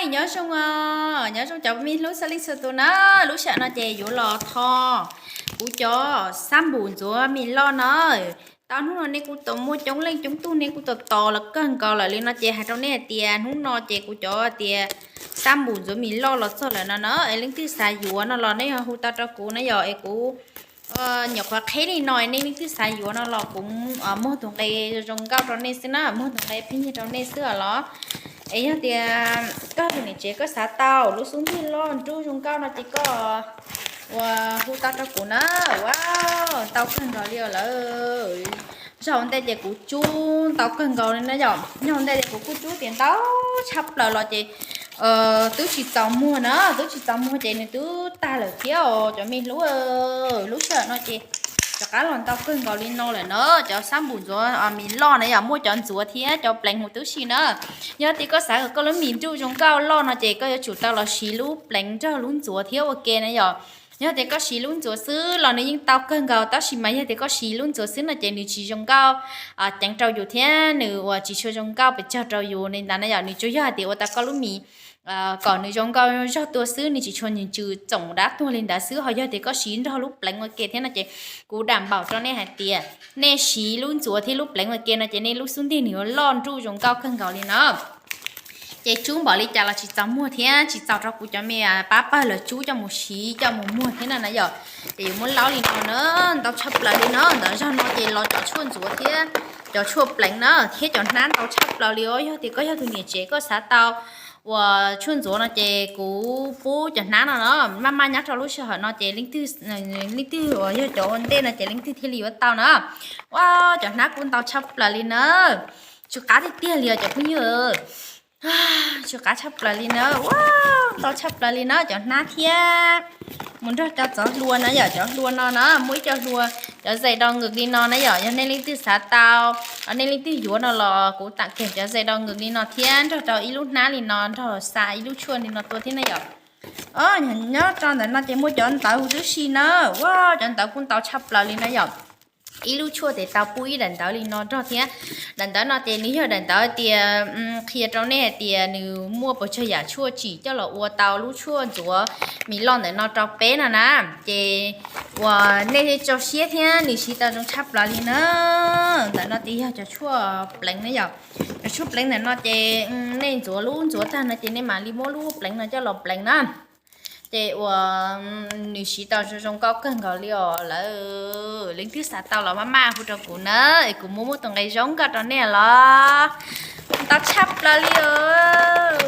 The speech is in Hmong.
Nyob zoo, nyob zoo cov me hlub txhua leej txhua tus na. Lub sij hawm no ces yuav los tho kuv cov xab npum ntxuav mis loj no. Tau hnub no nej kuj tau muaj coob leej coob tug, nej kuj tau tos los kawg nkaus lawm li no ces hais rau nej hais tias hnub no ces kuv cov tias xab npum ntxuav mis loj los txog lawm no na. Es leej twg xav yuav no los nej ho hu tau rau kuv na yom, es kuv nyuam qhuav qheb li no, nej leej twg xav yuav no los kuv muag tus nqe zoo nkauj rau nej xwb na, muag tus nqe pheej yig rau nej xwb os los. Es yog tias koj tus niam tsev koj xav tau lub xub ntiag loj nruj zoo nkauj no ces koj ua hu tau rau kuv na. Ua ntau kawg nkaus li os lawm. Zaum ntej ces kuv cub ntau kawg nkaus li na yom, zaum ntej ces kuv kuj cub tias ntau tshaj plaws los ces twb tsis txaus muag na, twb tsis txaus muag ces nws twb tag lawm thiab os cov me hlub. Lub sij hawm no ces rov qab los ntau kawg nkaus li no lawm na, cov xab npum ntxuav mis loj na yom, muaj cov ntxuav thiab cov pleev huv tib si na. Yog tias koj xav kom koj lub mis nruj zoo nkauj loj no ces koj yuav tsum tau los siv lub pleev nrog lub ntxuav thiab ua ke na yom. Yog tias koj siv lub ntxuav xwb los nws yeej tau kawg nkaus, tab sis mas yog tias koj siv lub ntxuav xwb no ces nws tsis zoo nkauj ceev rau yus thiab nws ua tsis tshua zoo nkauj pes tsawg rau yus li ntawd na yom. Nws tsuas yog hais tias ua tau koj lub mis kom nws zoo nkauj zog tuaj xwb, nws tsis tshua ntsws txoom dab tuag li ntawd xwb. Ho yog tias koj siv nrog lub pleev ua ke thiab no ces kuv dam npaum rau nej hais tias nej siv lub ntxuav thiab lub pleev ua ke no ces nej lub xub ntiag nws yuav loj nruj zoo nkauj kawg nkaus li no. Ces tsub npaum li cas los tsis txaus muag thiab tsis txaus rau kuv cov me pab pawg los tsub coj mus siv coj mus muag thiab na na yom. Ces yuav muab laub li no na, ntau tshaj plaws li na. Ntawm zog no ces los cov tshuaj ntxuav thiab cov tshuaj pleev na thiab cov hnab ntau tshaj plaws li os. Yog tias koj yog tus niam tsev koj xav tau uas tshuaj ntxuav no ces kuv pub cov hnab no na, maj maj nyob rau lub sij hawm no ces leej twg, leej twg uas yog cov ua ntej no ces leej twg thiaj li yuav tau na. Ua cov hnab kuj ntau tshaj plaws li na, tsw qab tiag tiag li os cov phooj ywg. Tsw qab tshaj plaws li na, ua ntau tshaj plaws li na cov hnab thiab. Mus nrog cov txov hlua na yom, cov hlua no na muaj ib co hlua cov zais do nkws li no na yom. Yog nej leej twg xav tau, nej leej twg yuav no los kuv tam keeg cov zais do nkws li no thiab nrog rau ib lub hnab li no nrog xa ib lub tshuaj li no tuaj thiab na yom. Nyob rau ntawm no ces muaj cov ntawv huv tib si na, ua cov ntawv kuj ntau tshaj plaws li na yom. Ib lub tshuaj ces tau pub ib daim ntawv li no nrog thiab. Daim ntawv no ces nws yog daim ntawv tias qhia rau nej hais tias nws muaj puas tsawg yam tshuaj tsim coj los ua tau lub tshuaj ntxuav mis loj ntawm no rau peb no na. Ces uas nej tso siab thiab nws siv tau zoo tshaj plaws li na. Ntawm no ces yog cov tshuaj pleev na yom. Cov tshuaj pleev ntawm no ces nej ntxuav lub ntxuav tag no ces nej mam li muab lub pleev no coj los pleev na. Ces uas nws siv tau zoo zoo nkauj kawg nkaus li os lawm. Leej twg xav tau los maj maj hu rau kuv na, es kuv muab muab tus nqe zoo nkauj rau nej los. Ntau tshaj plaws li os.